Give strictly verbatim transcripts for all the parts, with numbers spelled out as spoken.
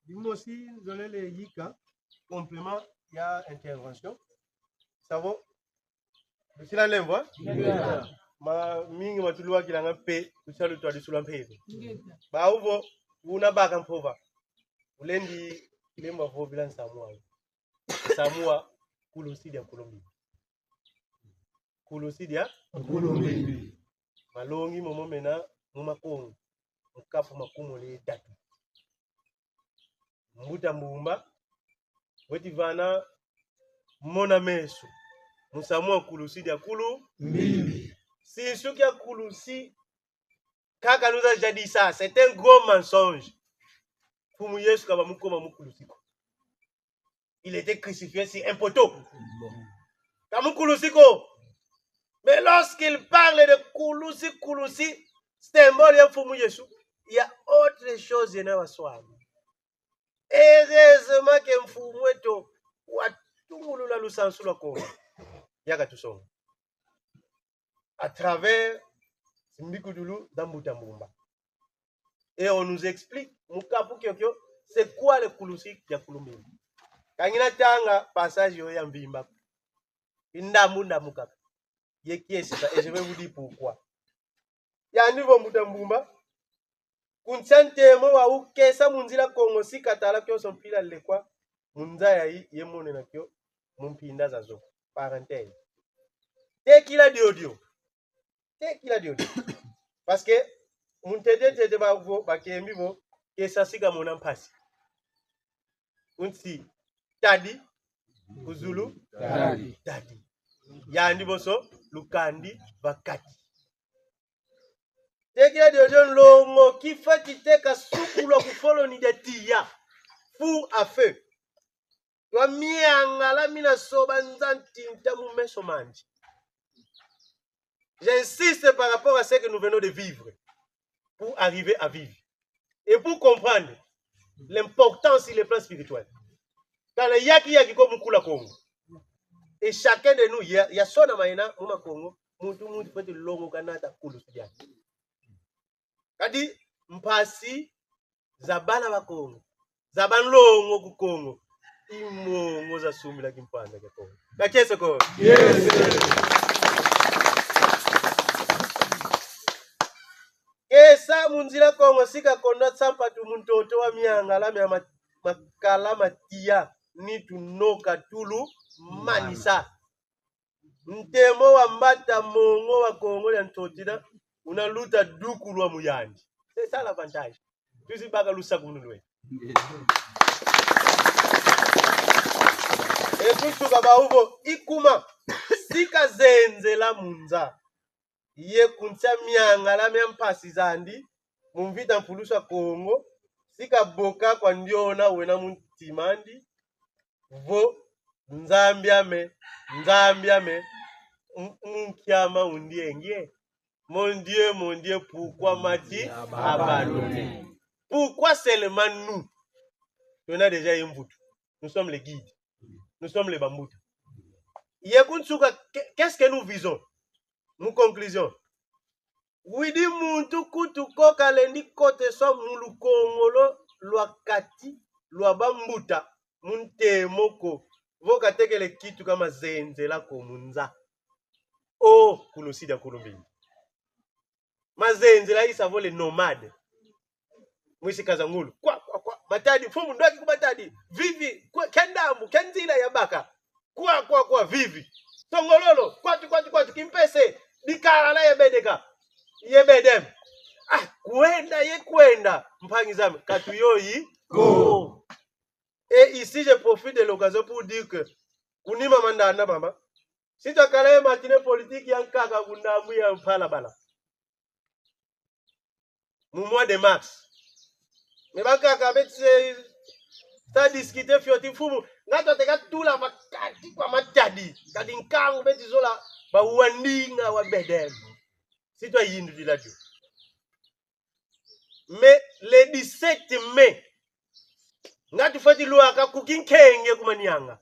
Bimosi nzolele yika complément ya intervention. Savo, lusila lemvo, eh? Ingeta. Ma mingi matulwakilanga mpe, lusila lutwadisula mpe. Ingeta. Bau vo, una baka mpova. Ulendi lemvo vo bila nsamu wa. Nsamu wa kulusi dia kulumbimbi. Kulusi dia? Kulumbimbi. Malongi momo mena mu Makongo, mu kapu makumole ye tatu. Mbuta Mbumba, weti vana mona meso. Mu nsamu wa kulusi dia kulu? Mbimbi. Sinsu kia kulusi, kaka nous a déjà dit ça, c'est un gros mensonge. Mfumu Yesu ka bamukoma mu kulusi ko. Il était crucifié sur un poteau. Ka mu kulusi ko. Mais lorsqu'il parle de kulusi, kulusi, symbole ya Mfumu Yesu, il y a autre chose yena baswani. Heureusement que mfumu eto watungulula lusansu lwa Kongo. Ya katusonga à travers zimbikudulu za Mbuta Mbumba. Et on nous explique, mu kapu kiokio, c'est quoi le kulusi dia kulumbimbi. Ka ngina tanga passage yo ya mvimba. Ndambu ndambu kaka. Ye kiese sa, et je vais vous dire pourquoi. Yandi vo Mbuta Mbumba, kuntia ntemo wau kesa mu nzila Kongo si katala kionso mpila lekwa, mu nza yayi ye monena kio mu mpinda zazo. Parenthèse. Tekila diodio. Tekila diodio. Parce que mu ntete ntete ba vo, bakembi vo, kesa si kamona mpasi. Kunsi tadi, ku zulu tadi. Tadi. Yandi bonso, lukandi va kati. Tekila diodio, nlongo kifa kiteka sukulwa ku foloni dia tiya. Four à feu. Twa miangala mina soba nza ntinta mu meso mandi. J'insiste par rapport à ce que nous venons de vivre pour arriver à vivre et pour comprendre l'importance sur le plan spirituel. Kana yaki yaki ko mu kula Kongo. Et chacun de nous, ya, ya sona mayena mu Makongo, muntu muntu fwete longoka nata kulusi diandi. Kadi mpasi za bana ba Kongo, za banlongo ku Kongo, i mongo za sumbila kimpanda kia Kongo. Ka kiese ko? Yes. Kesa mu nzila Kongo si kakondwa sampatu mu ntoto wa miangala mia ma-, makala ma tiya, nitu noka tulu manisa. Ntemo wa mbata mongo wa Kongo dia Ntotila una luta dukulwa mu yandi. C'est ça l'avantage. Tuzi baka lusakumunu lwe. E kunsuka bau vo i kuma, si kazenzela mu nza, ye kuntia miangala mia mpasi zandi mu mvita mpulusa Kongo, si kaboka kwa ndiona wena mu ntima andi vo: Nzambi ame, Nzambi ame, m-, mu nkia ma undiengie? Mon Dieu, mon Dieu, pourquoi m'as-tu abandonné? Pourquoi seulement nous? On a déjà un mvutu. Nous sommes les guides. Nous sommes les bambuta. Ye kunsuka, que-, qu'est-ce que nous visons? Mu conclusion, widi muntu kutu ko kalendi koteswa mu lukongolo lwa kati lwa bambuta, mu ntemo ko, vo katekele kitu ka mazenzela ko mu nza. Oh, kulusi dia kulumbimbi. Mazenzela i sa vo les nomades. Mwisi Kazangulu. Kwa, kwa, kwa. Matadi, mfumu ndoki ku Matadi. Vivi, kwa, kia ndambu, kia nzila ya baka. Kwa, kwa, kwa, vivi. Songololo, kwatu, kwatu, kwatu, kimpese. Dikala ye bedeka. Ye bedem. Ah, kwenda, ye kwenda. Mpangi zame, katuyoyi ko. Et ici, je profite de l'occasion pour dire que, kunima mandanda mama, si twakala ye matinée politique ya nkaka ku ndambu ya Mpalabala, mu mois de mars. Mais bankaka beti se sa discuter fioti: mfumu, nga twateka tula va kati kwa Matadi. Kadi nkangu beti zola ba wandinga wa bedem. Si twayindudila dio. Mais le dix-sept mai, nga tufweti lwaka ku Kinkenge ku Manianga,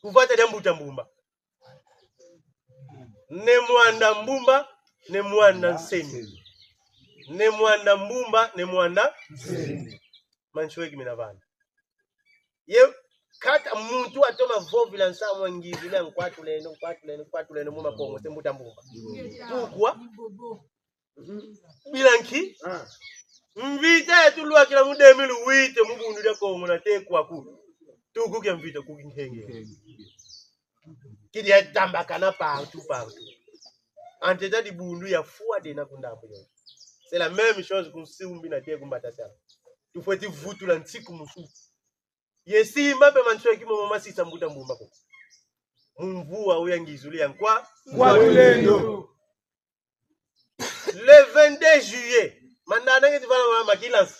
ku vata dia Mbuta Mbumba. Ne Muanda Mbumba, ne Muanda Nsemi. Ne Muanda Mbumba, ne Muanda Nsemi. Manchweki mina vana. Ye kata muntu atoma vovila nsamu a ngizulu ya Nkwa Tulendo, Nkwa Tulendo, Nkwa Tulendo mu Makongo, c'est Mbuta Mbumba. Pourquoi? Bila nki? Mvita yatulwakila mu deux mille huit mu Bundu dia Kongo na te kwaku. Tuku kia mvita ku Kinkenge. Kidi yatambakana partout, partout. Entre-temps, dibundu yafwa dena ku ndambu yo. C'est la même chose ku Nsumbi na te ku Mbatasala. Tufweti vutula nsiku musu. Ye simba mpe mansweki momo masisa Mbuta Mbumba ko. Mu mvu wawu ya ngizulu ya Nkwa. Nkwa Tulendo. Le vingt-deux juillet, mandanda nge ti vana ma, ma kilance.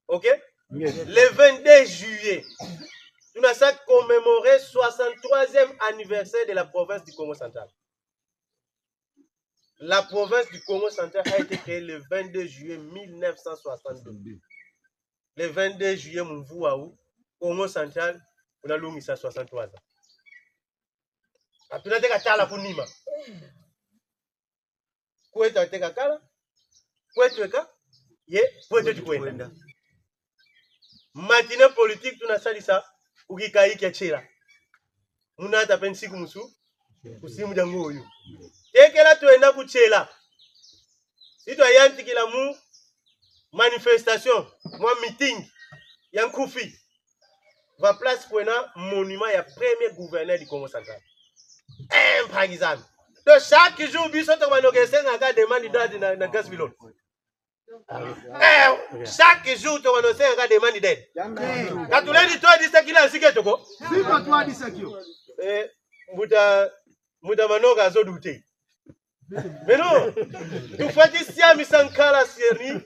Ok? Le vingt-deux juillet, tuna sa commémorer soixante-troisième anniversaire de la province du Kongo Central. La province du Kongo Central a été créée le vingt-deux juillet mille neuf cent soixante-deux. Le vingt-deux juillet, mu mvu wawu, Kongo Central una lungisa soixante-trois ans. Ka tuna te katala ku nima. Kwetu ateka kala, kwetu eka, ye kwetu tukwenda. Matinée politique tuna sadisa ku kikayi kia Tshela. Muna ta mpe nsiku musu ku simu dia ngoyo. Tekela twenda ku Tshela. Si twayantikila mu manifestation, mwa meeting ya nkufi, va place kwena monument ya premier gouverneur du Kongo Central. Eh, mpangi zami. Donc chaque jour biso toma noke senga ka demande d'aide na, na Grace Bilolo. Eh, chaque jour toma no senga ka demande d'aide. Ka tulendi twadisa kila nsi kieto ko. Siko twadisa kio. Eh, Mbuta, Mbuta Manoka azo douter. Mais non, tufweti siamisa nkala seni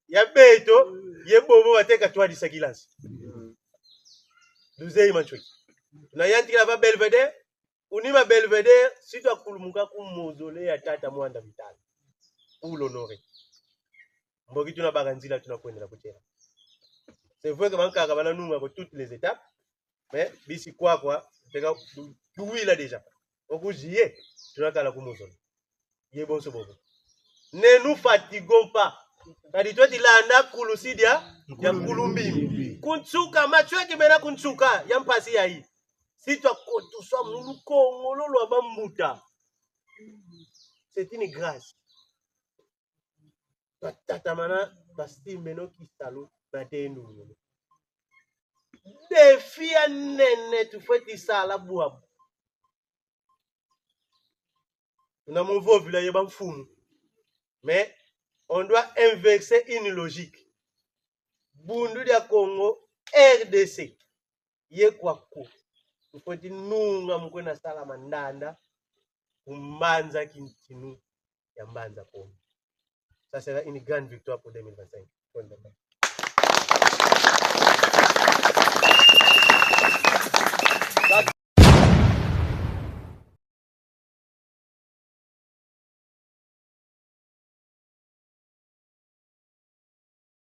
ya beto, ye bobo bateka twadisa kila nsi. Luzeye mansweki. Tuna yantikila va Belvédère, ku nima Belvédère, si twakulumuka ku mausolée ya Tata Muanda Vital. Pour l'honorer. Mboki tuna baka nzila tuna kwendela ku Tshela. C'est vrai que bankaka bana nunga ko toutes les étapes, mais bisi kwakwa, teka tu-, tuwila déjà. Oku juillet, tuna kala ku mausolée. Ye bonso bobo. Ne nous fatiguons pas. Kadi tweti landa kulusi dia, dia kulumbimbi. Ku nsuka, mansweki mena ku nsuka ya mpasi yayi. Si twakotuswa mu lukongolo lwa bambuta. C'est une grâce. Twatatamana, twasimbeno kisalu, na tendulu. Défi ya nene tufweti sala bwabu. Tuna mu vovila ye bamfumu. Mais on doit inverser une logique. Bundu dia Kongo, R D C, ye kwaku, tufweti nunga mu kwenda sala mandanda ku mbanza kintinu ya Mbanza Kongo. Ça sera une grande victoire pour deux mille vingt-cinq. Bonne journée.